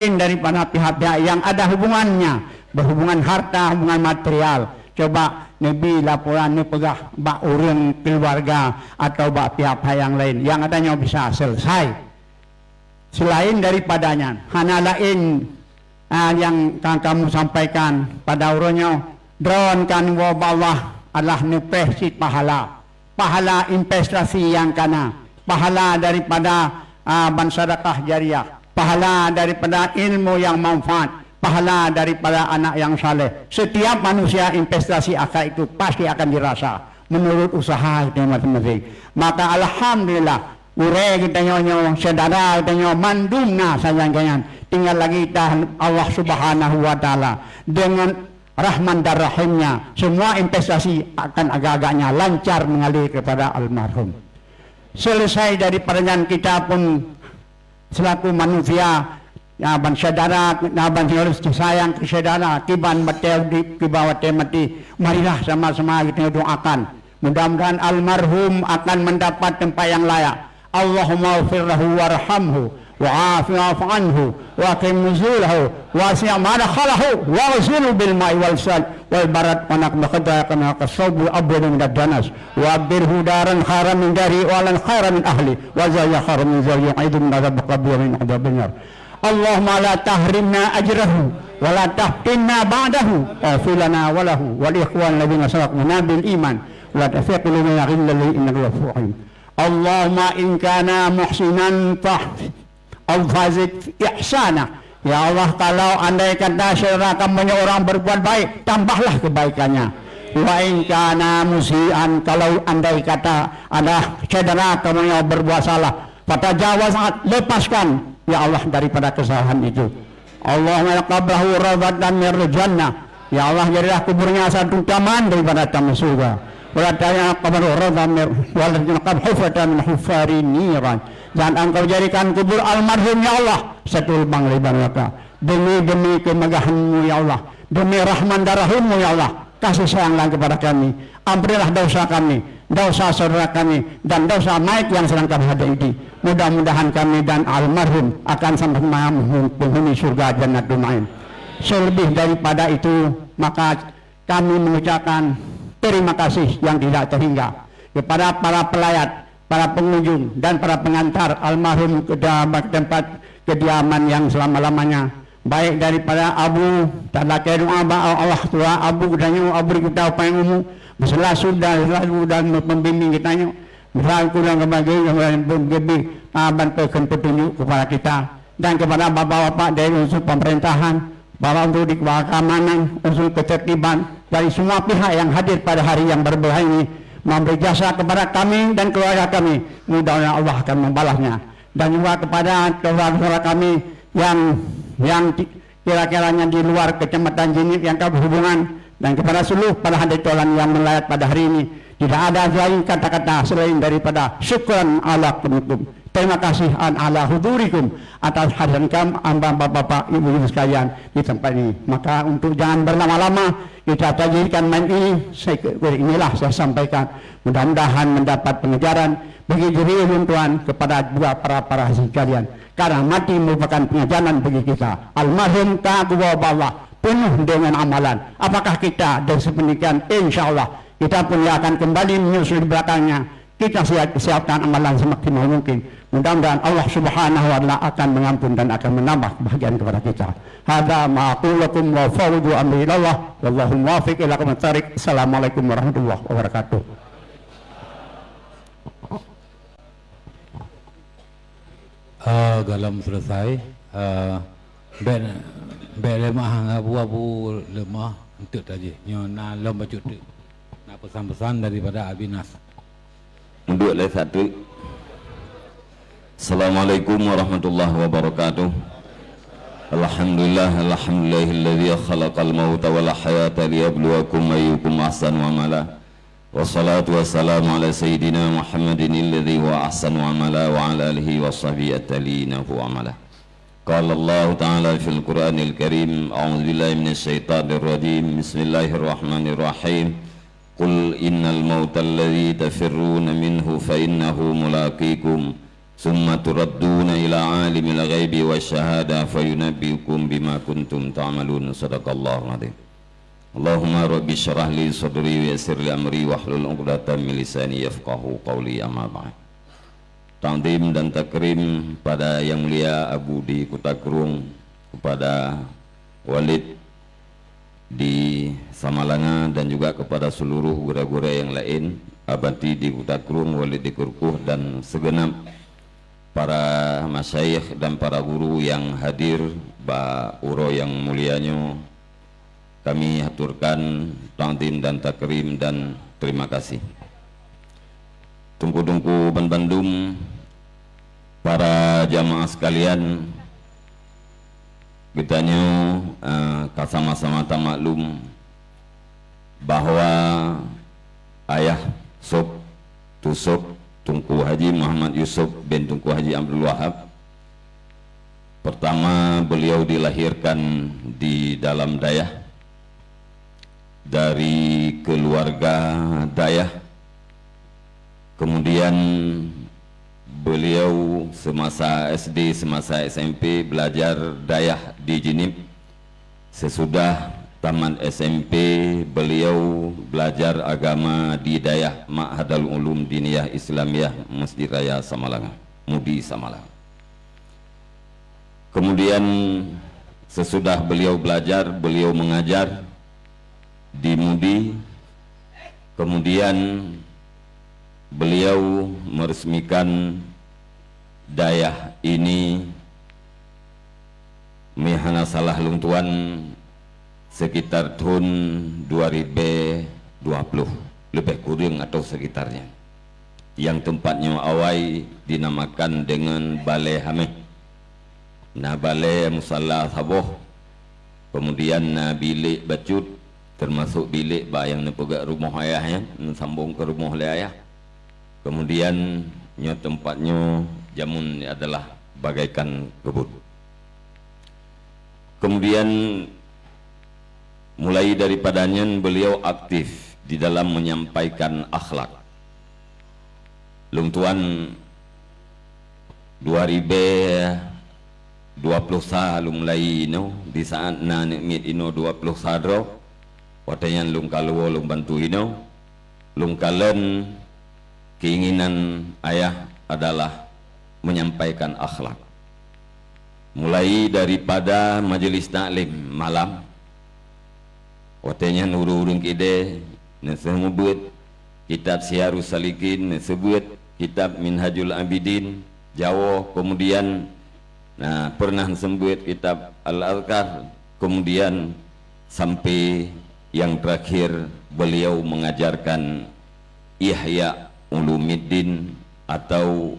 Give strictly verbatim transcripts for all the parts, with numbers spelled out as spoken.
daripada pihak-pihak yang ada hubungannya, berhubungan harta, hubungan material. Coba neubi laporan, neupeugah bak ureuëng keluarga atau bak pihak-pihak yang lain, yang ada nyoe bisa selesai. Selain daripada nyan, hana laén, ah, nyang ka kamoe sampaikan pada uroe nyoe, droeneuh ka neuwoe bak Allah adalah neupreh cit pahala. Pahala investasi nyang kana, pahala daripada, ah, ban sedekah jariah, pahala daripada ilmu yang manfaat, pahala daripada anak yang saleh. Setiap manusia investasi akhirat itu pasti akan dirasa menurut usaha kita masing-masing. Maka alhamdulillah, gurée geutanyoe nyoe, syedara geutanyoe, mandum na sajan-sajan. Tinggal lagi tahan Allah Subhanahu wa Taala. Dengan rahman dan rahimnya, semua investasi akan agak-agaknya lancar mengalir kepada almarhum. Selesai daripada nyan, kita pun selaku manusia, ya, ban syedara, ya, ban sayang keu syedara, kiban watée udeb, kiban watée maté, marilah sama-sama kita doakan. Mudah-mudahan almarhum akan mendapat tempat yang layak. Allahumma ighfir lahu warhamhu, wa afi wa'fu anhu, wa akrim nuzulahu, wa wasi' madkhalahu, wa ghsilhu bil ma'i wal sal wal barad, wa naqi khatayah kama yunqas saubul abyadu minad danas, wa abdilhu daran khairan min dari, wa ahlan khairan min ahli, wa zawjan khairan min zawji, wa a'idhu min adzab qabri wa min adzabin nar. Allahumma la tahrimna ajrahu, wa la taftinna ba'dahu, waghfir lana wa lahu, wa li ikhwanil ladzina sabaquna bil iman, wa la taj'al fi qulubina ghillan lil ladzina amanu innaka ra'ufur rahim. Allahumma in kana muhsinan fa-, au fazid ihsana. Ya Allah, kalau andai kata syedara kamoe nyoe orang berbuat baik, tambahlah kebaikannya. Wa in kana musian, kalau andai kata ada syedara kamoe nyoe berbuat salah, fatajawaz, lepaskan, ya Allah, daripada kesalahan itu. Allahumma ij'al qabrahu raudhatan min riyadil jannah. Ya Allah, jadilah kuburnya satu taman daripada taman surga. Wa la taj'al qabrahu raudhatan min, wa la taj'al qabrahu hufratan min hufarin niran. Jangan Engkau jadikan kubur almarhum, ya Allah, satu lubang lubang neraka. Demi, demi kemegahan-Mu, ya Allah, demi rahman dan rahim-Mu, ya Allah, kasih sayang-Mu kepada kami. Ampunilah dosa kami, dosa saudara kami, dan dosa mayit yang sedang kami hadapi. Mudah-mudahan kami dan almarhum akan sama-sama penghuni surga Jannatul Na'im. Selebih daripada itu, maka kami mengucapkan terima kasih yang tidak terhingga kepada para pelayat, para pengunjung, dan para pengantar almarhum ke da-, ke tempat kediaman yang selama-lamanya. Baik daripada Abu, talakée doa bak Allah Tuhan, Abu geutanyoe, Abu geutanyoe panjang umu, beusalalu dan selalu dan meupembimbing geutanyoe. Misal kurang keubah geutanyoe, ah, ban peukheun peutunjuk kepada kita dan kepada bapak-bapak dari unsur pemerintahan, bapak unsur di keamanan, unsur ketertiban, dari semua pihak yang hadir pada hari yang berbahagia ini, memberi jasa kepada kami dan keluarga kami. Mudah-mudahan Allah akan membalasnya. Dan juga kepada saudara-saudara kami yang, yang di, kira-kiranya di luar Kecamatan Jeunieb yang ka berhubungan, dan kepada seluruh para hadirin yang melayat pada hari ini. Tidak ada lain kata-kata selain daripada syukran ala kumukum. Terima kasih an ala hudurikum atas hadirin kami, hamba bapak-bapak, ibu-ibu sekalian di tempat ini. Maka untuk jangan berlama-lama, kita tajihkan malam ini, saya, inilah saya sampaikan. Mudah-mudahan mendapat pengajaran bagi diri ulun tuan kepada dua para, para sekalian. Karena mati merupakan pengajaran bagi kita. Almarhum ka geuwoe bak Allah penuh dengan amalan. Apakah kita dari sependidikan? Insya Allah kita pun yang akan kembali menyusul di belakangnya. Kita siap, siapkan amalan semaksimal mungkin. Mudah-mudahan Allah Subhanahu wa Taala akan mengampun dan akan menambah kebahagiaan kepada kita. Hadza ma aqulu lakum wa fawwidu amri ilallah, wallahu muwaffiq ila aqwamit thariq. Assalamualaikum warahmatullahi wabarakatuh. Ah, galom selesai. Ah, bèk, bèk lemah, abu-abu lemah untuk tajih. Nyoe na lom bacut teuk. Na pesan-pesan daripada Abi Nas. Mundur lé satu. Assalamualaikum warahmatullahi wabarakatuh. Alhamdulillah, alhamdulillahilladzi khalaqal mauta wal hayata liyabluwakum ayyukum ahsanu amala. Wassalatu wassalamu ala sayyidina Muhammadin alladzi huwa ahsanu amala wa ala alihi wa sahbihi atalina amala. Qala Allahu ta'ala fil Qur'anil Karim, a'udzu billahi minasy syaithanir rajim. Bismillahirrahmanirrahim. Qul innal mautal ladzi tafirruna minhu fa innahu mulaqikum. Tsumma turadduna ila alimil ghaibi wasyahadah fayunabbiukum bima kuntum ta'malun. Shadaqallahul adzim. Allahumma rabbi syrah li sadri wa yassir li amri wahlul 'uqdatam min lisani yafqahu qauli, amma ba'd. Takzim dan takrim pada Yang Mulia Abu di Kuta Krueng, kepada Walid di Samalanga dan juga kepada seluruh gurée-gurée nyang laén, Abati di Kuta Krueng, Walid di Keureukoh dan segenap para masyayikh dan para guru nyang hadir bak uroe nyang mulia nyoe. Kami haturkan takzim dan takrim dan terima kasih. Teungku-teungku banbandum, para jamaah sekalian, geutanyoe, eh, ka sama-sama tamaklum bahwa ayah sôb, tu sôb, Teungku Haji Muhammad Yusuf bin Teungku Haji Abdul Wahab, pertama beliau dilahirkan di dalam dayah, dari keluarga dayah. Kemudian beliau semasa S D, semasa S M P belajar dayah di Jeunieb. Sesudah tamat S M P, beliau belajar agama di dayah Ma'hadul Ulum Diniyah Islamiyah Masjid Raya Samalanga, Mudi Samalanga. Kemudian sesudah beliau belajar, beliau mengajar di Mudi. Kemudian beliau meresmikan dayah ini, meuhana salah lôn tuan, sekitar thon dua ribée dua ploh, leubeh kureueng atau sekitarnya. Nyang teumpat nyoe awai dinamakan deungon Balée Hameh. Na balée musala saboh, kemudian na bilék bacut, teumasok bilék bak nyang neupeugét rumoh ayah nyan, neusambong keu rumoh lé ayah. Kemudian nyoe teumpat nyoe jameun adalah bagaikan keubon. Kemudian, mulai daripada nyan beliau aktif di dalam menyampaikan akhlak. Lôn tuan, dua ribée dua ploh sa lôn mulai inoe, di saat na aneuk miet inoe dua ploh sa droe, watée nyan lôn kaluwoe lôn bantu inoe. Lôn kalon keinginan ayah adalah menyampaikan akhlak. Mulai daripada majelis taklim malam, watée nyan ureuëng-ureuëng keudée neuseumeubeuet kitab Siyarus Salikin, neuseumeubeuet kitab Minhajul Abidin, jawoe, kemudian, nah, pernah neuseumeubeuet kitab Al-Azkar, kemudian sampai yang terakhir beliau mengajarkan Ihya Ulumuddin atau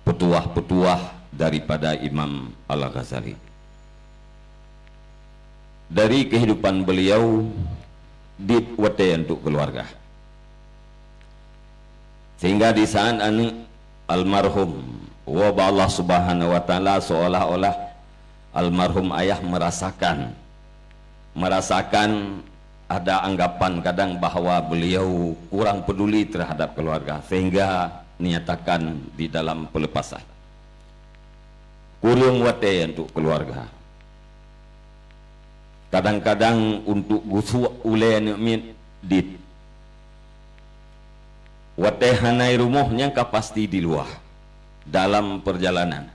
petuah-petuah daripada Imam Al-Ghazali. Dari kehidupan beliau, dit watée untuk keluarga. Sehingga di saat aneuk almarhum woe bak Allah Subhanahu wa Taala, seolah-olah almarhum ayah merasakan, merasakan ada anggapan kadang bahwa beliau kurang peduli terhadap keluarga, sehingga dinyatakan di dalam pelepasan. Kureueng watée untuk keluarga. Kadang-kadang untuk geusuek ulée aneuk miet dit. Watée hana i rumoh nyan ka pasti di luwa, dalam perjalanan.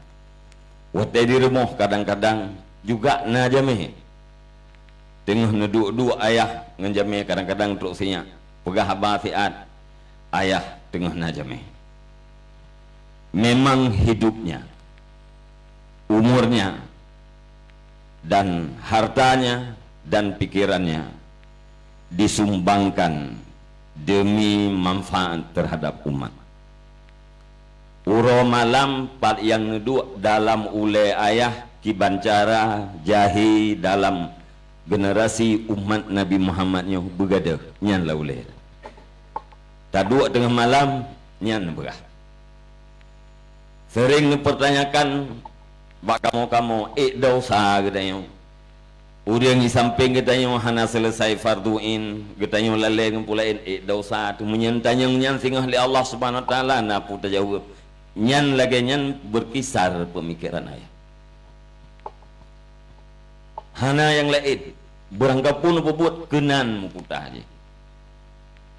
Watée di rumoh kadang-kadang juga na jamé. Teungoh neuduek-duek ayah ngon jamé kadang-kadang trok sinyak. Peugah haba siat, ayah teungoh na jamé. Memang hidupnya, umurnya, dan hartanya dan pikirannya disumbangkan demi manfaat terhadap umat. Uroe malam pat nyang neuduek dalam ulée ayah kiban cara jahé dalam generasi umat Nabi Muhammad nyoe beugadôh, nyan lah ulée. Taduek teungoh malam, nyan beurah. Sering neupeurtanyakan bak kamoe-kamoe, ék desya geutanyoe. Ureuëng di sampéng geutanyoe hana seuleusai fardhu ain, geutanyoe lalée ngon peue laén, ék desya teuh. Meunyoe tanyong nyan singoh lé Allah Subhanahu wa Taala, na peue tajaweueb? Nyan lagée nyan beukisar peumikeran ayah. Hana nyang laén, beurangkapeue peubuet keunan meukuta jih.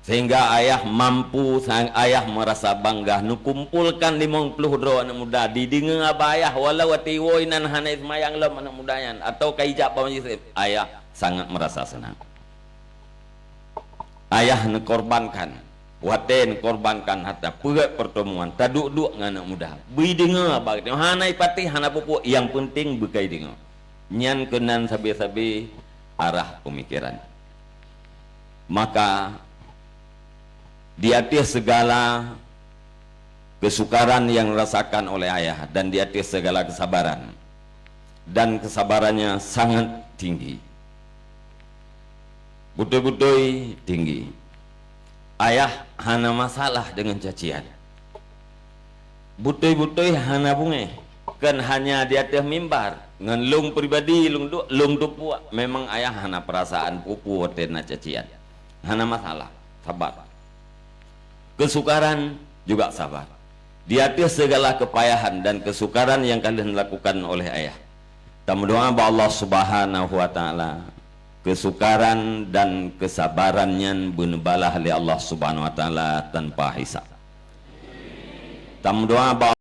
Sehingga ayah mampu, sang ayah meurasa bangga neukumpolkan limong ploh droe aneuëk muda, dideungoe bak ayah walau watée iwoe inan hana seumayang lom aneuëk muda nyan, atawa ka ijak bak majelis, ayah sangat meurasa seunang. Ayah neukorbankan, watée neukorbankan hareuta peuet peurteumuan, taduek-duek ngon aneuëk muda. Beuideungoe bak geutanyoe, hana ipatéh, hana peue-peue, nyang peunteng beuka ideungoe. Nyan keunan sabe-sabe arah peumikeran. Maka, di ateueh segala kesukaran yang dirasakan oleh ayah dan di ateueh segala kesabaran, dan kesabarannya sangat tinggi. Beutôi-beutôi tinggi. Ayah hana masalah deungon cacian. Beutôi-beutôi hana beungéh. Kon hanya di ateueh mimbar. Ngon lôn pribadi, lôn duek, lôn teupuak. Memang ayah hana peurasaan peue-peue watée na cacian. Hana masalah. Sabar. Kesukaran juga sabar. Di ateueh segala kepayahan dan kesukaran nyang ka lheueh dilakukan oleh ayah, tameudoá bak Allah Subhanahu wa Ta'ala, kesukaran dan kesabaran nyan beuneubalah lé Allah Subhanahu wa Ta'ala tanpa hisab. Tameudoá bak